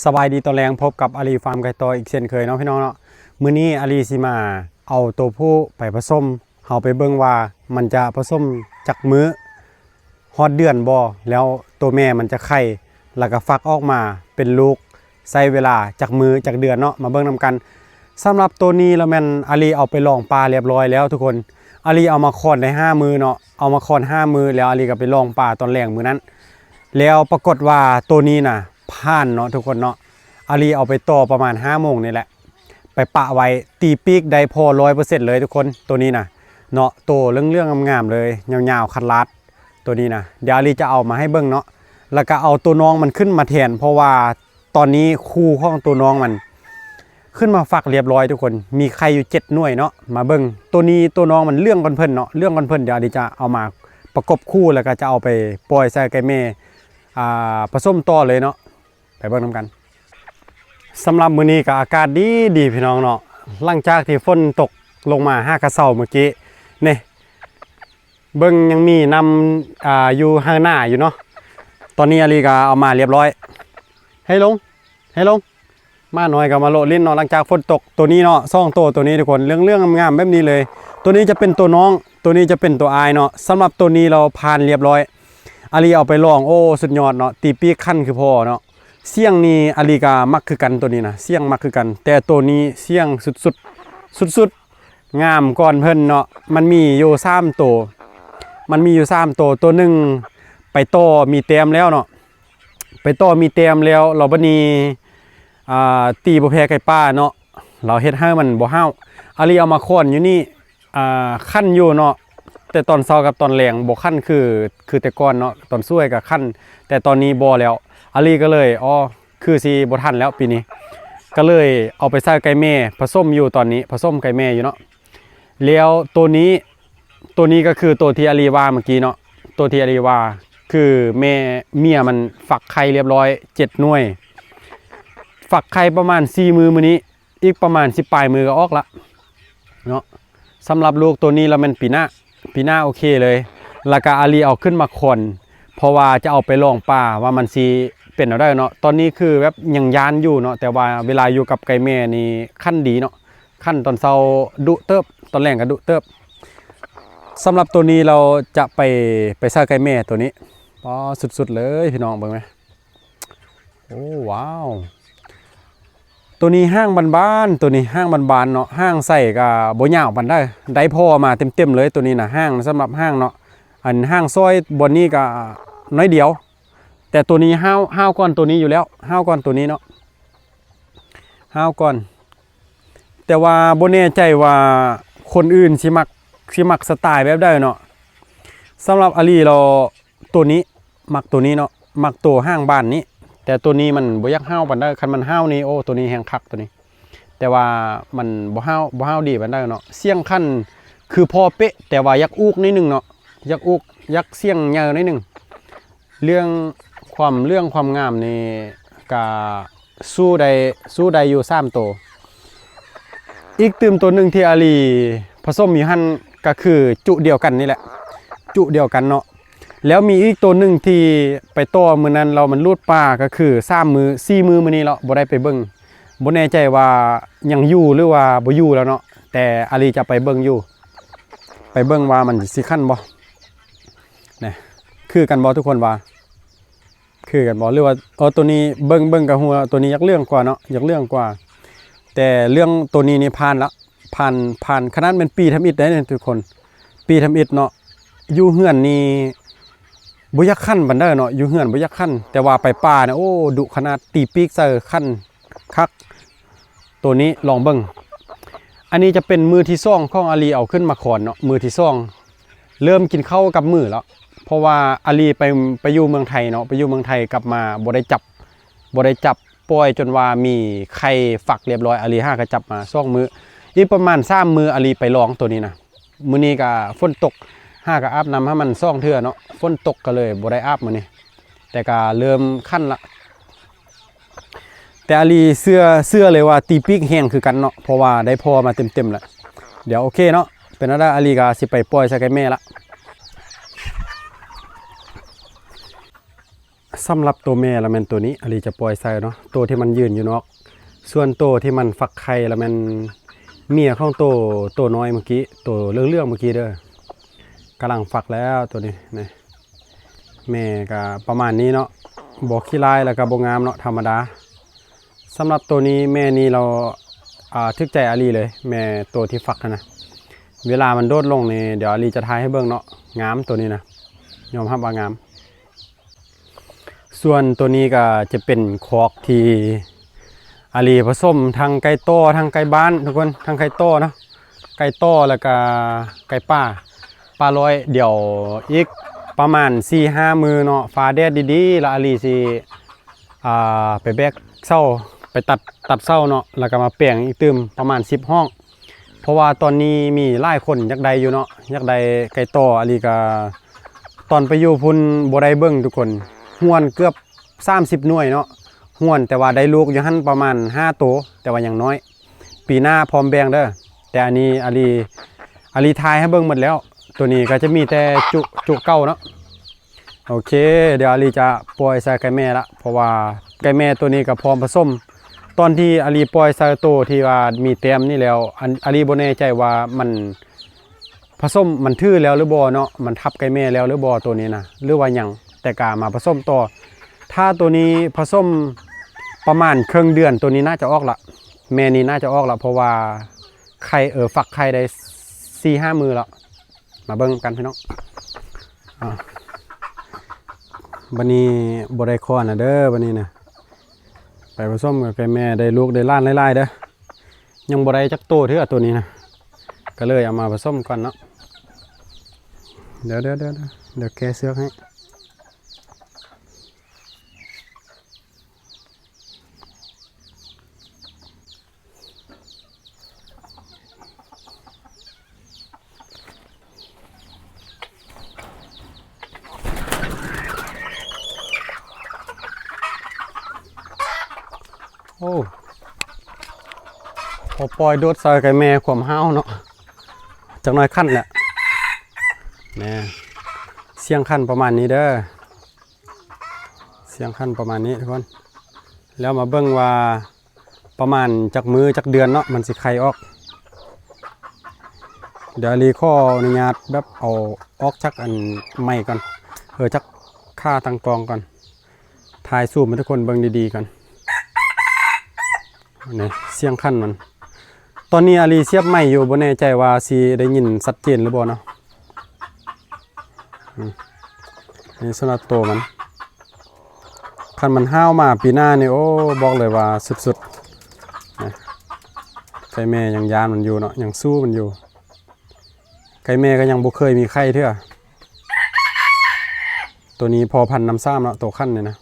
ສະບາຍດີຕອນແລງ ພົບກັບອາລີຟາມໄກ່ຕໍ່ອີກເຊັ່ນເຄີຍເນາະພີ່ນ້ອງເນາະ. ມື້ນີ້ອາລີຊິມາເອົາໂຕຜູ້ໄປປະສົມ ເຮົາໄປເບິ່ງວ່າມັນຈະປະສົມຈັກມື້ ຮອດເດືອນບໍ່ ແລ້ວໂຕແມ່ມັນຈະໄຂ່ ແລ້ວກໍຟັກອອກມາເປັນລູກ ໃຊ້ເວລາຈັກມື້ຈັກເດືອນເນາະ ມາເບິ່ງນຳກັນ. ສຳລັບໂຕນີ້ລະແມ່ນອາລີເອົາໄປລອງປ່າລຽບລ້ອຍແລ້ວທຸກຄົນ. ອາລີເອົາມາຄອນໄດ້ຫ້າມື້ເນາະ ເອົາມາຄອນຫ້າມື້ ແລ້ວອາລີກໍໄປລອງປ່າຕອນແລງມື້ນັ້ນ ແລ້ວປາກົດວ່າໂຕນີ້ນະຜ່ານເນາະທຸກຄົນເນາະ. ອາລີເອົາໄປຕໍ່ປະມານຫ້າໂມງນີ້ແຫຼະ ໄປປະໄວ້ ຕີປີກໄດ້ພໍຮ້ອຍເປີເຊັນເລີຍທຸກຄົນ. ໂຕນີ້ນະເນາະ ໂຕເຫຼືອງໆງາມໆເລີຍ ຍາວໆຄັນລາດ ໂຕນີ້ນະ. ດຽວອາລີຈະເອົາມາໃຫ້ເບິ່ງເນາະ ແລ້ວກະເອົາໂຕນ້ອງມັນຂຶ້ນມາແທນ ເພາະວ່າຕອນນີ້ຄູ່ຂອງໂຕນ້ອງມັນຂຶ້ນມາຟັກລຽບລ້ອຍທຸກຄົນ ມີໄຂ່ຢູ່ເຈັດໜ່ວຍເນາະ. ມາເບິ່ງໂຕນີ້ ໂຕນ້ອງມັນເຫຼືອງກ່ອນເພິ່ນເນາະ ເຫຼືອງກ່ອນເພິ່ນ. ດຽວອາລີຈະເອົາມາປະກົບຄູ່ ແລ້ວກະຈະເອົາໄປປ່ອຍໃສ່ໄກ່ແມ່ ອ່າ ປະສົມຕໍ່ເລີຍເນາະ. ໄປເບິ່ງນຳກັນ. ສຳລັບມື້ນີ້ກໍອາກາດດີໆ ພີ່ນ້ອງເນາະ ຫຼັງຈາກທີ່ຝົນຕົກລົງມາຫາກະເຊົ້າມື້ກີ້ນີ້ ເບິ່ງຍັງມີນ້ຳ ອ່າ ຢູ່ໃຫ້ໜ້າຢູ່ເນາະ. ຕອນນີ້ອາລີກໍເອົາມາລຽບລ້ອຍ ໃຫ້ລົງ ໃຫ້ລົງ. ໝານ້ອຍກໍມາໂລະຫຼິ້ນເນາະ ຫຼັງຈາກຝົນຕົກ. ໂຕນີ້ເນາະ ສອງໂຕ ໂຕນີ້ທຸກຄົນ ເຫຼືອງໆງາມໆແບບນີ້ເລີຍ. ໂຕນີ້ຈະເປັນໂຕນ້ອງ ໂຕນີ້ຈະເປັນໂຕອ້າຍເນາະ. ສຳລັບໂຕນີ້ລາວຜ່ານລຽບລ້ອຍ ອາລີເອົາໄປລອງ ໂອ້ ສຸດຍອດເນາະ ຕີປີກຄັນຄືພໍ່ເນາະ. ສຽງນີ້ອາລີກະມັກຄືກັນ ໂຕນີ້ນະ ສຽງມັກຄືກັນ ແຕ່ໂຕນີ້ສຽງສຸດໆ ສຸດໆ ງາມກ່ອນເພິ່ນເນາະ. ມັນມີຢູ່ສາມໂຕ ມັນມີຢູ່ສາມໂຕ ໂຕໜຶ່ງໄປຕໍ່ມີແຕ້ມແລ້ວເນາະ ໄປຕໍ່ມີແຕ້ມແລ້ວ ແລ້ວບັດນີ້ ອ່າ ຕີບໍ່ແພ້ໄກ່ປ່າເນາະ ລາວເຮັດໃຫ້ມັນບໍ່ຫ້າວ. ອາລີເອົາມາຄອນຢູ່ນີ້ ອ່າ ຄັນຢູ່ເນາະ ແຕ່ຕອນເຊົ້າກັບຕອນແລງບໍ່ຄັນຄື ຄືແຕ່ກ່ອນເນາະ ຕອນສວຍກໍຄັນ ແຕ່ຕອນນີ້ບໍ່ແລ້ວ. ອາລີກໍເລີຍ ອໍ ຄືຊິບໍ່ທັນແລ້ວປີນີ້ ກໍເລີຍເອົາໄປໃສ່ໄກ່ແມ່ ປະສົມຢູ່ຕອນນີ້ ປະສົມໄກ່ແມ່ຢູ່ເນາະ. ແລ້ວໂຕນີ້ ໂຕນີ້ກໍຄືໂຕທີ່ອາລີວ່າເມື່ອກີ້ເນາະ ໂຕທີ່ອາລີວ່າ ຄືແມ່ ເມຍມັນຟັກໄຂ່ລຽບລ້ອຍເຈັດໜ່ວຍ ຟັກໄຂ່ປະມານສີ່ມື້ ມື້ນີ້ ອີກປະມານສິບປາຍມື້ກໍອອກລະເນາະ. ສຳລັບລູກໂຕນີ້ລະແມ່ນປີໜ້າ ປີໜ້າໂອເຄເລີຍ. ແລ້ວກະອາລີເອົາຂຶ້ນມາຄອນ ເພາະວ່າຈະເອົາໄປລອງປ່າວ່າມັນຊິເປັນແນວໃດເນາະ. ຕອນນີ້ຄືແບບຍັງຢ້ານຢູ່ເນາະ ແຕ່ວ່າເວລາຢູ່ກັບໄກ່ແມ່ນີ້ຄັນດີເນາະ ຄັນຕອນເຊົ້າດຸເຕີບ ຕອນແລງກໍດຸເຕີບ. ສຳລັບໂຕນີ້ລາວຈະໄປ ໄປໃສ່ໄກ່ແມ່ໂຕນີ້ ປາ ສຸດໆເລີຍ ພີ່ນ້ອງເບິ່ງແມ. ໂອ້ ວ້າວ ໂຕນີ້ຫ້າງບານໆ ໂຕນີ້ຫ້າງບານໆເນາະ ຫ້າງໃສ່ກະບໍ່ຍາວປານໃດ ໄດ້ພໍມາເຕັມໆເລີຍ. ໂຕນີ້ນະ ຫ້າງ ສຳລັບຫ້າງເນາະ ອັນຫ້າງຊອຍບ່ອນນີ້ກະໜ້ອຍດຽວ ແຕ່ໂຕນີ້ຫ້າວ ຫ້າວກ່ອນໂຕນີ້ຢູ່ແລ້ວ ຫ້າວກ່ອນໂຕນີ້ເນາະ ຫ້າວກ່ອນ. ແຕ່ວ່າບໍ່ແນ່ໃຈວ່າຄົນອື່ນຊິມັກ ຊິມັກສະໄຕແບບໃດເນາະ. ສຳລັບອາລີລາວ ໂຕນີ້ ມັກໂຕນີ້ເນາະ ມັກໂຕຫ້າງບານນີ້ ແຕ່ໂຕນີ້ມັນບໍ່ຢາກຫ້າວປານໃດ. ຄັນມັນຫ້າວນີ້ ໂອ້ ໂຕນີ້ແຮງຄັກໂຕນີ້ ແຕ່ວ່າມັນບໍ່ຫ້າວ ບໍ່ຫ້າວດີປານໃດເນາະ. ສຽງຄັນຄືພໍ່ເປະ ແຕ່ວ່າຢາກອູກໜ້ອຍໜຶ່ງເນາະ ຢາກອູກ ຢາກສຽງໃຫຍ່ໜ້ອຍໜຶ່ງ. ເລື່ອງຄວາມເຫຼືອງຄວາມງາມນີ້ກະສູ້ໄດ້ ສູ້ໄດ້ຢູ່ສາມໂຕ. ອີກຕື່ມໂຕໜຶ່ງທີ່ອາລີປະສົມຢູ່ຫັ້ນກະຄືຈຸດຽວກັນນີ້ແຫຼະ ຈຸດຽວກັນເນາະ. ແລ້ວມີອີກໂຕໜຶ່ງທີ່ໄປຕໍ່ມື້ນັ້ນ ແລ້ວມັນຫຼຸດປ່າ ກະຄືສາມມື້ ສີ່ມື້ມື້ນີ້ເນາະ ບໍ່ໄດ້ໄປເບິ່ງ ບໍ່ແນ່ໃຈວ່າຍັງຢູ່ ຫຼືວ່າບໍ່ຢູ່ແລ້ວເນາະ. ແຕ່ອາລີຈະໄປເບິ່ງຢູ່ ໄປເບິ່ງວ່າມັນຊິຄັນບໍ່ ນະ ຄືກັນບໍ່ທຸກຄົນວ່າ ຄືກັນບໍ່ ຫຼືວ່າ ເອີ ໂຕນີ້ເບິ່ງ ເບິ່ງກະຮູ້ວ່າໂຕນີ້ຢາກເຫຼືອງກວ່າເນາະ ຢາກເຫຼືອງກວ່າ. ແຕ່ເລື່ອງໂຕນີ້ນີ້ຜ່ານລະ ຜ່ານ ຜ່ານ ຂະໜາດແມ່ນປີທຳອິດໄດ໋ນີ້ທຸກຄົນ ປີທຳອິດເນາະ. ຢູ່ເຮືອນນີ້ບໍ່ຢາກຂັນປານໃດເນາະ ຢູ່ເຮືອນບໍ່ຢາກຂັນ ແຕ່ວ່າໄປປ່ານະ ໂອ້ ດຸຂະໜາດ ຕີປີກໃສ່ຂັນຄັກ. ໂຕນີ້ລອງເບິ່ງ ອັນນີ້ຈະເປັນມື້ທີສອງຂອງອາລີເອົາຂຶ້ນມາຄອນເນາະ ມື້ທີສອງ ເລີ່ມກິນເຂົ້າກັບມື້ແລ້ວ ເພາະວ່າອາລີໄປ ໄປຢູ່ເມືອງໄທເນາະ ໄປຢູ່ເມືອງໄທກັບມາບໍ່ໄດ້ຈັບ ບໍ່ໄດ້ຈັບປ່ອຍ ຈົນວ່າມີໄຂ່ຟັກລຽບລ້ອຍ ອາລີຫາກະຈັບມາສອງມື້ ອີກປະມານສາມມື້ອາລີໄປລອງໂຕນີ້ນະ. ມື້ນີ້ກະຝົນຕົກ ຫາກະອາບນ້ຳໃຫ້ມັນສອງເທື່ອເນາະ ຝົນຕົກກະເລີຍບໍ່ໄດ້ອາບມື້ນີ້ ແຕ່ກະເລີ່ມຂັນລະ. ແຕ່ອາລີເຊື່ອ ເຊື່ອເລີຍວ່າຕີປີກແຮງຄືກັນເນາະ ເພາະວ່າໄດ້ພໍ່ມາເຕັມໆແລ້ວ. ດຽວໂອເຄເນາະ ເປັນແນວໃດອາລີກະຊິໄປປ່ອຍໃສ່ໄກ່ແມ່ລະ. ສຳລັບໂຕແມ່ລະແມ່ນໂຕນີ້ ອາລີຈະປ່ອຍໃສ່ເນາະ ໂຕທີ່ມັນຢືນຢູ່ນອກ. ສ່ວນໂຕທີ່ມັນຟັກໄຂ່ລະແມ່ນເມຍຂອງໂຕ ໂຕນ້ອຍເມື່ອກີ້ ໂຕເຫຼືອງໆເມື່ອກີ້ເດີ ກຳລັງຟັກແລ້ວໂຕນີ້ນະ. ແມ່ກະປະມານນີ້ເນາະ ບໍ່ຂີ້ຮ້າຍ ແລ້ວກະບໍ່ງາມເນາະ ທຳມະດາ. ສຳລັບໂຕນີ້ ແມ່ນີ້ລາວ ອ່າ ຖືກໃຈອາລີເລີຍ ແມ່ໂຕທີ່ຟັກຫັ້ນນະ. ເວລາມັນໂດດລົງນີ້ ດຽວອາລີຈະຖ່າຍໃຫ້ເບິ່ງເນາະ ງາມໂຕນີ້ນະ ຍອມຮັບວ່າງາມ. ສ່ວນໂຕນີ້ກະຈະເປັນຄອກທີ່ອາລີປະສົມທັງໄກ່ຕໍ່ ທັງໄກ່ບ້ານທຸກຄົນ ທັງໄກ່ຕໍ່ເນາະ ໄກ່ຕໍ່ ແລ້ວກະໄກ່ປ່າ ປ່າລອຍ. ດຽວອີກປະມານສີ່ຫ້າມື້ເນາະ ຟ້າແດດດີໆ ລະອາລີຊິ ອ່າ ໄປແບກເສົາ ໄປຕັດ ຕັດເສົາເນາະ ແລ້ວກະມາແປງອີກຕື່ມປະມານສິບຫ້ອງ. ເພາະວ່າຕອນນີ້ມີຫຼາຍຄົນຢາກໄດ້ຢູ່ເນາະ ຢາກໄດ້ໄກ່ຕໍ່. ອາລີກະຕອນໄປຢູ່ພຸ້ນບໍ່ໄດ້ເບິ່ງທຸກຄົນ ຮວນເກືອບສາມສິບໜ່ວຍເນາະ ຮວນ ແຕ່ວ່າໄດ້ລູກຢູ່ຫັ້ນປະມານຫ້າໂຕ ແຕ່ວ່າຍັງນ້ອຍ. ປີໜ້າພ້ອມແບ່ງເດີ. ແຕ່ອັນນີ້ອາລີ ອາລີຖ່າຍໃຫ້ເບິ່ງໝົດແລ້ວ. ໂຕນີ້ກະຈະມີແຕ່ຈຸ ຈຸເກົ່າເນາະ. ໂອເຄ ດຽວອາລີຈະປ່ອຍໃສ່ໄກ່ແມ່ລະ ເພາະວ່າໄກ່ແມ່ໂຕນີ້ກະພ້ອມປະສົມ. ຕອນທີ່ອາລີປ່ອຍໃສ່ໂຕທີ່ວ່າມີແຕ້ມນີ້ແລ້ວ ອາ ອາລີບໍ່ແນ່ໃຈວ່າມັນປະສົມ ມັນຖືແລ້ວຫຼືບໍ່ເນາະ ມັນທັບໄກ່ແມ່ແລ້ວຫຼືບໍ່ໂຕນີ້ນະ ຫຼືວ່າຍັງ ແຕ່ກະມາປະສົມຕໍ່. ຖ້າໂຕນີ້ປະສົມປະມານເຄິ່ງເດືອນ ໂຕນີ້ໜ້າຈະອອກລະ ແມ່ນີ້ໜ້າຈະອອກລະ ເພາະວ່າໄຂ່ ເອີ ຟັກໄຂ່ໄດ້ສີ່ຫ້າມື້ລະ. ມາເບິ່ງນຳກັນພີ່ນ້ອງ. ອ່າ ບັດນີ້ບໍ່ໄດ້ຄ້ອນລະເດີ ບັດນີ້ນະ ໄປປະສົມກັບໄກ່ແມ່ ໄດ້ລູກໄດ້ຫຼານຫຼາຍໆເດີ. ຍັງບໍ່ໄດ້ຈັກໂຕເທື່ອໂຕນີ້ນະ ກະເລີຍເອົາມາປະສົມກ່ອນເນາະ. ດຽວ ດຽວ ດຽວ ດຽວແກ້ເຊືອກໃຫ້. ໂອ້ ພໍປ່ອຍໂດດໃສ່ໄກ່ແມ່ຄວາມຫ້າວເນາະ ຈັກໜ້ອຍຄັນແຫຼະ. ແນ່ ສຽງຄັນປະມານນີ້ເດີ ສຽງຄັນປະມານນີ້ທຸກຄົນ. ແລ້ວມາເບິ່ງວ່າ ປະມານຈັກມື້ຈັກເດືອນເນາະ ມັນຊິໄຂ່ອອກ. ດຽວລີຂໍອະນຸຍາດແບບເອົາອອກຈາກອັນໄມກ່ອນ ເອີ ຈາກຂາຕັ້ງກ້ອງກ່ອນ ຖ່າຍຊູມໃຫ້ທຸກຄົນເບິ່ງດີໆກ່ອນ. ນີ້ ສຽງຄັນມັນ. ຕອນນີ້ອາລີສຽບໄມຢູ່ ບໍ່ແນ່ໃຈວ່າຊິໄດ້ຍິນຊັດເຈນຫຼືບໍ່ເນາະ. ອືມ ນີ້ສຳລັບໂຕມັນ ຄັນມັນຫ້າວມາປີໜ້ານີ້ ໂອ້ ບອກເລີຍວ່າສຸດໆນະ. ໄກ່ແມ່ຍັງຢ້ານມັນຢູ່ເນາະ ຍັງສູ້ມັນຢູ່ ໄກ່ແມ່ກະຍັງບໍ່ເຄີຍມີໄຂ່ເທື່ອ. ໂຕນີ້ພໍ່ພັນນ້ຳສາມເນາະ ໂຕຄັນນີ້ນະ.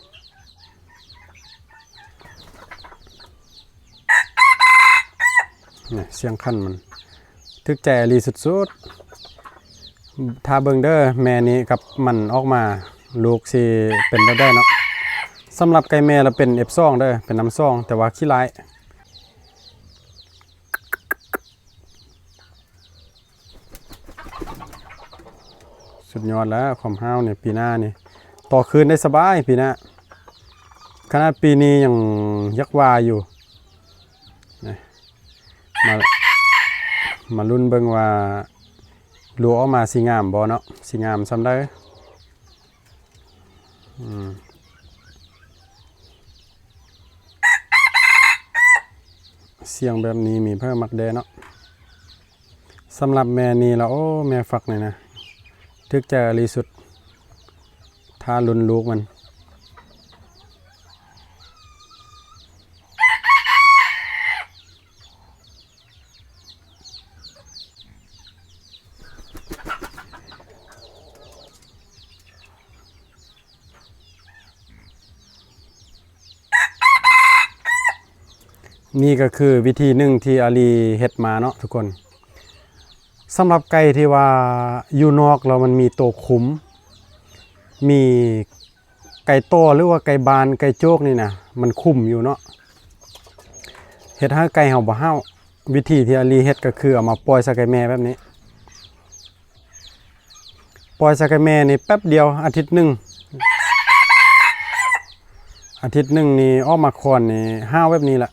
ນີ້ ສຽງຄັນມັນ ຖືກໃຈອາລີສຸດໆ. ຖ້າເບິ່ງເດີ ແມ່ນີ້ກັບມັນອອກມາ ລູກຊິເປັນແບບໃດເນາະ. ສຳລັບໄກ່ແມ່ລະເປັນ ເອັຟສອງ ເດີ ເປັນນ້ຳສອງ ແຕ່ວ່າຂີ້ຮ້າຍ. ສຸດຍອດແລ້ວ ຄວາມຫ້າວນີ້ ປີໜ້ານີ້ຕໍ່ຄືນໄດ້ສະບາຍ ປີໜ້າ. ຂະໜາດປີນີ້ຍັງຢາກວ່າຢູ່ນະ. ມາ ມາລຸ້ນເບິ່ງວ່າລູກອອກມາຊິງາມບໍ່ເນາະ ຊິງາມສ່ຳໃດ. ອືມ ສຽງແບບນີ້ມີໃຜມັກແດ່ເນາະ. ສຳລັບແມ່ນີ້ລະ ໂອ້ ແມ່ຟັກນີ້ນະ ຖືກໃຈອາລີສຸດ. ຖ້າລຸ້ນລູກມັນ. ນີ້ກະຄືວິທີໜຶ່ງທີ່ອາລີເຮັດມາເນາະທຸກຄົນ. ສຳລັບໄກ່ທີ່ວ່າຢູ່ນອກແລ້ວມັນມີໂຕຄຸມ ມີ ໄກ່ຕໍ່ ຫຼືວ່າໄກ່ບ້ານ ໄກ່ໂຈກນີ້ນະ ມັນຄຸມຢູ່ເນາະ ເຮັດໃຫ້ໄກ່ເຮົາບໍ່ຫ້າວ. ວິທີທີ່ອາລີເຮັດກະຄືເອົາມາປ່ອຍໃສ່ໄກ່ແມ່ແບບນີ້ ປ່ອຍໃສ່ໄກ່ແມ່ນີ້ແປັບດຽວ ອາທິດໜຶ່ງ ອາທິດໜຶ່ງນີ້ອອກມາຄອນນີ້ຫ້າວແບບນີ້ແຫຼະ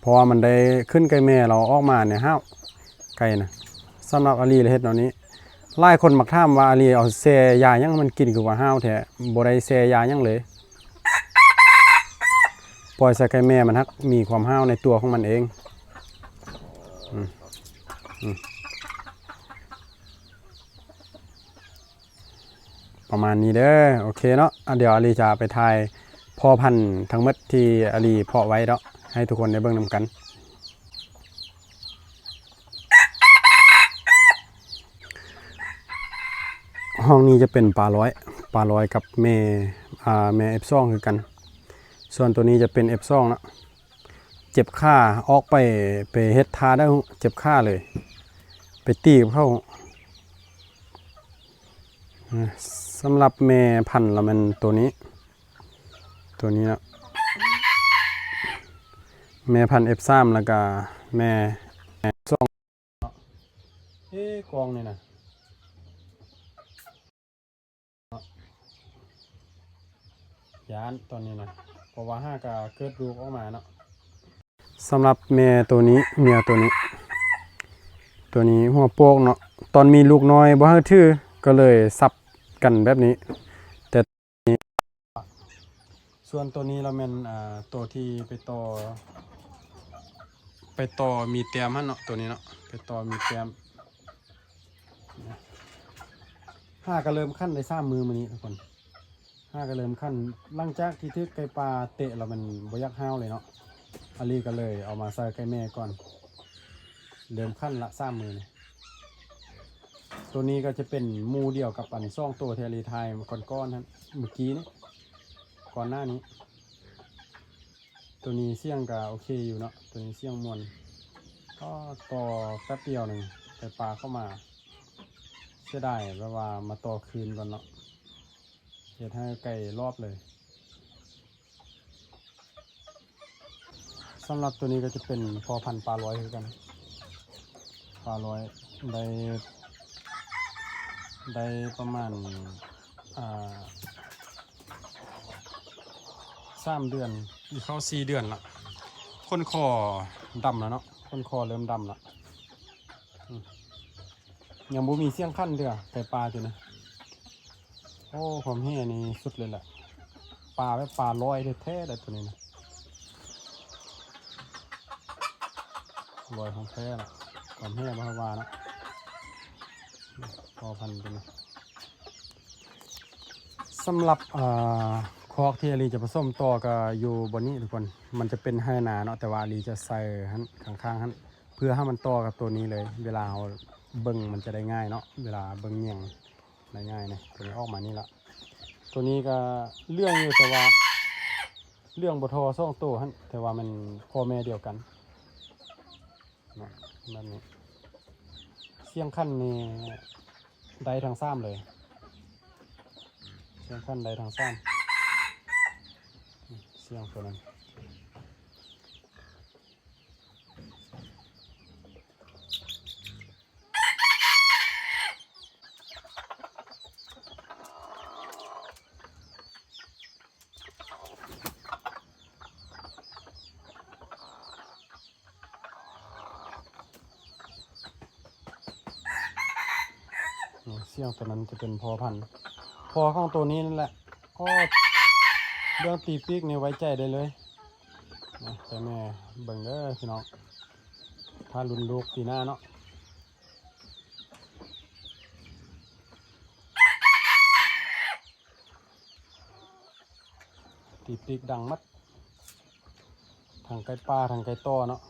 ເພາະວ່າມັນໄດ້ຂຶ້ນໄກ່ແມ່ ແລ້ວອອກມານີ້ຫ້າວໄກ່ນະ. ສຳລັບອາລີລະເຮັດແນວນີ້. ຫຼາຍຄົນມັກຖາມວ່າ ອາລີເອົາແຊ່ຢາຫຍັງມັນກິນ ຄືວ່າຫ້າວແທ້? ບໍ່ໄດ້ແຊ່ຢາຫຍັງເລີຍ ປ່ອຍໃສ່ໄກ່ແມ່ ມັນຮັກມີຄວາມຫ້າວໃນຕົວຂອງມັນເອງ. ອືມ ອືມ ປະມານນີ້ເດີ. ໂອເຄເນາະ ອາ ດຽວອາລີຈະໄປຖ່າຍພໍ່ພັນທັງໝົດທີ່ອາລີເພາະໄວ້ເນາະ ໃຫ້ທຸກຄົນໄດ້ເບິ່ງນຳກັນ. ຫ້ອງນີ້ຈະເປັນປາລອຍ ປາລອຍກັບແມ່ ອາ ແມ່ເອັຟສອງຄືກັນ. ສ່ວນໂຕນີ້ຈະເປັນເອັຟສອງເນາະ. ເຈັບຂາ ອອກໄປ ໄປເຮັດທ່າໄດ້ ເຈັບຂາເລີຍ ໄປຕີກັບເຂົາ. ສຳລັບແມ່ພັນລະແມ່ນໂຕນີ້ ໂຕນີ້ເນາະ ແມ່ພັນເອັຟສາມ ແລ້ວກະແມ່ ແມ່ສອງ. ເອ ກອງນີ້ນະ ຢ້ານຕອນນີ້ນະ ເພາະວ່າຫາກະເກີດລູກອອກມາເນາະ. ສຳລັບແມ່ໂຕນີ້ ເມຍໂຕນີ້ ໂຕນີ້ຫົວໂປກເນາະ ຕອນມີລູກນ້ອຍບໍ່ໃຫ້ຖື ກໍເລີຍສັບກັນແບບນີ້. ແຕ່ ສ່ວນໂຕນີ້ລະແມ່ນ ອ່າ ໂຕທີ່ໄປຕໍ່ ໄປຕໍ່ມີແຕ້ມຫັ້ນເນາະ ໂຕນີ້ເນາະ ໄປຕໍ່ມີແຕ້ມ. ຫາກະເລີ່ມຂັນໄດ້ສາມມື້ມື້ນີ້ທຸກຄົນ ຫາກະເລີ່ມຂັນ ຫຼັງຈາກທີ່ຖືກໄກ່ປ່າເຕະແລ້ວມັນບໍ່ຢາກຫ້າວເລີຍເນາະ ອາລີກະເລີຍເອົາມາໃສ່ໄກ່ແມ່ກ່ອນ ເລີ່ມຂັນລະສາມມື້ນີ້. ໂຕນີ້ກະຈະເປັນໝູ່ດຽວກັບອັນສອງໂຕທີ່ອາລີຖ່າຍກ່ອນໆຫັ້ນ ມື້ກີ້ນີ້ ກ່ອນໜ້ານີ້. ໂຕນີ້ສຽງກະໂອເຄຢູ່ເນາະ ໂຕນີ້ສຽງມ່ວນ. ກໍຕໍ່ແປັບດຽວໜຶ່ງ ໄກ່ປ່າເຂົ້າມາ ເສຍດາຍແບບວ່າມາຕໍ່ຄືນກ່ອນເນາະ ເຮັດໃຫ້ໄກ່ລອບເລີຍ. ສຳລັບໂຕນີ້ກໍຈະເປັນພໍ່ພັນປາລອຍຄືກັນ ປາລອຍ ໄດ້ ໄດ້ປະມານ ອ່າ ສາມເດືອນ ຊິເຂົ້າສີ່ເດືອນລະ ຂົນຄໍດຳລະເນາະ ຂົນຄໍເລີ່ມດຳລະ. ອືມ ຍັງບໍ່ມີສຽງຂັນເທື່ອ ໄກ່ປ່າຕົວນີ້. ໂອ້ ຄວາມແຮ່ນີ້ສຸດເລີຍແຫຼະ ປາແບບປາລອຍແທ້ໆ ແຫຼະໂຕນີ້ນະ ລອຍຂອງແທ້ລະ ຄວາມແຮ່ບໍ່ໃຫ້ວ່າເນາະ ພໍ່ພັນໂຕນີ້. ສຳລັບ ເອີ ຄອກທີ່ອາລີຈະປະສົມຕໍ່ກໍຢູ່ບ່ອນນີ້ທຸກຄົນ ມັນຈະເປັນໄຮ່ນາເນາະ ແຕ່ວ່າອາລີຈະໃສ່ຫັ້ນ ຂ້າງໆຫັ້ນ ເພື່ອໃຫ້ມັນຕໍ່ກັບໂຕນີ້ເລີຍ ເວລາເຮົາເບິ່ງມັນຈະໄດ້ງ່າຍເນາະ ເວລາເບິ່ງແຍງໄດ້ງ່າຍນະ. ໂຕນີ້ອອກມານີ້ລະ ໂຕນີ້ກໍເຫຼືອງຢູ່ ແຕ່ວ່າເຫຼືອງບໍ່ທໍ່ສອງໂຕຫັ້ນ ແຕ່ວ່າແມ່ນພໍ່ແມ່ດຽວກັນເນາະ ແບບນີ້. ສຽງຂັນນີ້ ໄດ້ທັງສາມເລີຍ ສຽງຂັນໄດ້ທັງສາມ ສຽງໂຕນັ້ນ. ນີ້ ສຽງໂຕນັ້ນຈະເປັນພໍ່ພັນ ພໍ່ຂອງໂຕນີ້ນັ້ນແຫຼະ. ໂອ້ ເລື່ອງຕີປີກນີ້ໄວ້ໃຈໄດ້ເລີຍນະ ໃຫ້ແມ່ເບິ່ງເດີພີ່ນ້ອງ ຖ້າລຸ້ນລູກປີໜ້າເນາະ. ຕີປີກດັງໝົດ ທັງໄກ່ປ່າ ທັງໄກ່ຕໍ່ເນາະ.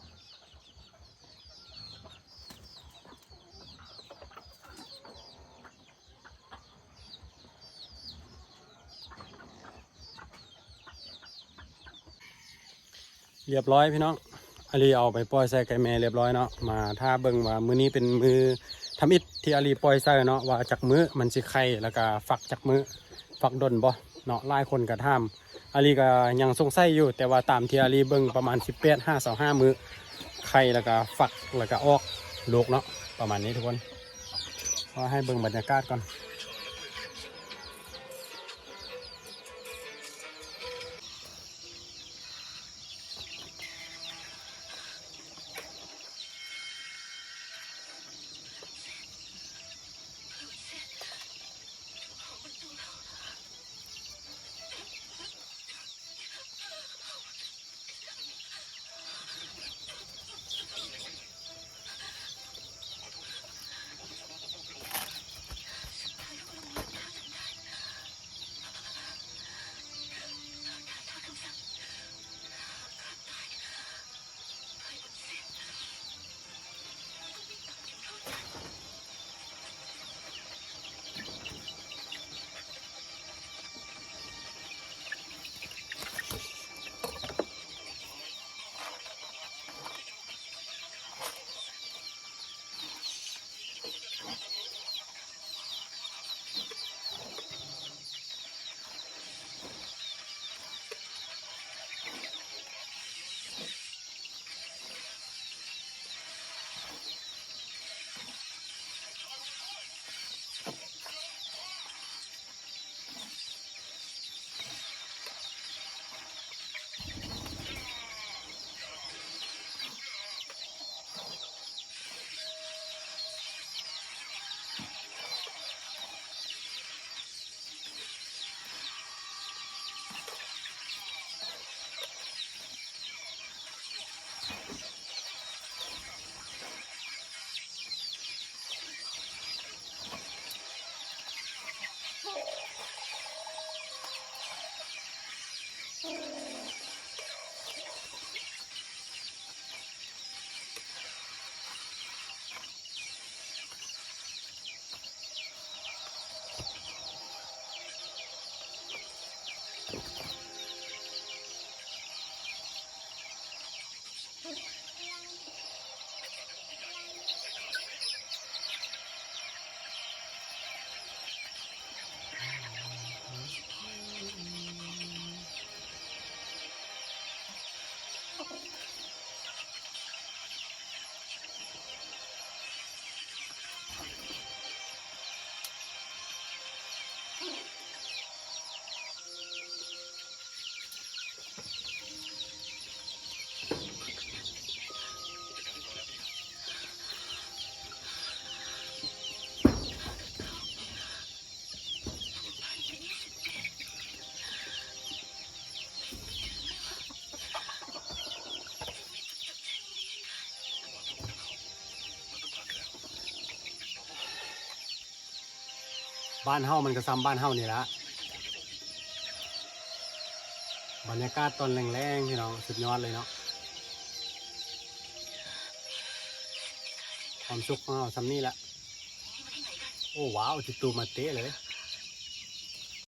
ລຽບຮ້ອຍພີ່ນ້ອງ ອາລີເອົາໄປປ່ອຍໃສ່ໄກ່ແມ່ລຽບຮ້ອຍເນາະ. ມາຖ້າເບິ່ງວ່າມື້ນີ້ເປັນມື້ທຳອິດທີ່ອາລີປ່ອຍໃສ່ເນາະ ວ່າຈັກມື້ມັນຊິໄຂ່ ແລ້ວກະຟັກຈັກມື້ ຟັກດົນບໍ່ເນາະ. ຫຼາຍຄົນກະຖາມ ອາລີກະຍັງສົງໄສຢູ່ ແຕ່ວ່າຕາມທີ່ອາລີເບິ່ງປະມານສິບແປດຫາຊາວຫ້າມື້ ໄຂ່ແລ້ວກະຟັກ ແລ້ວກະອອກລູກເນາະ ປະມານນີ້ທຸກຄົນ. ກໍໃຫ້ເບິ່ງບັນຍາກາດກ່ອນ. ໂ บ้านเฮามันก็ส่ำบ้านเฮานี่ละ บรรยากาศตอนแลงๆ พี่น้อง สุดยอดเลยเนาะ ความสุขของเฮาส่ำนี้ละ โอ้ ว้าว จิตตูมาเตะเลย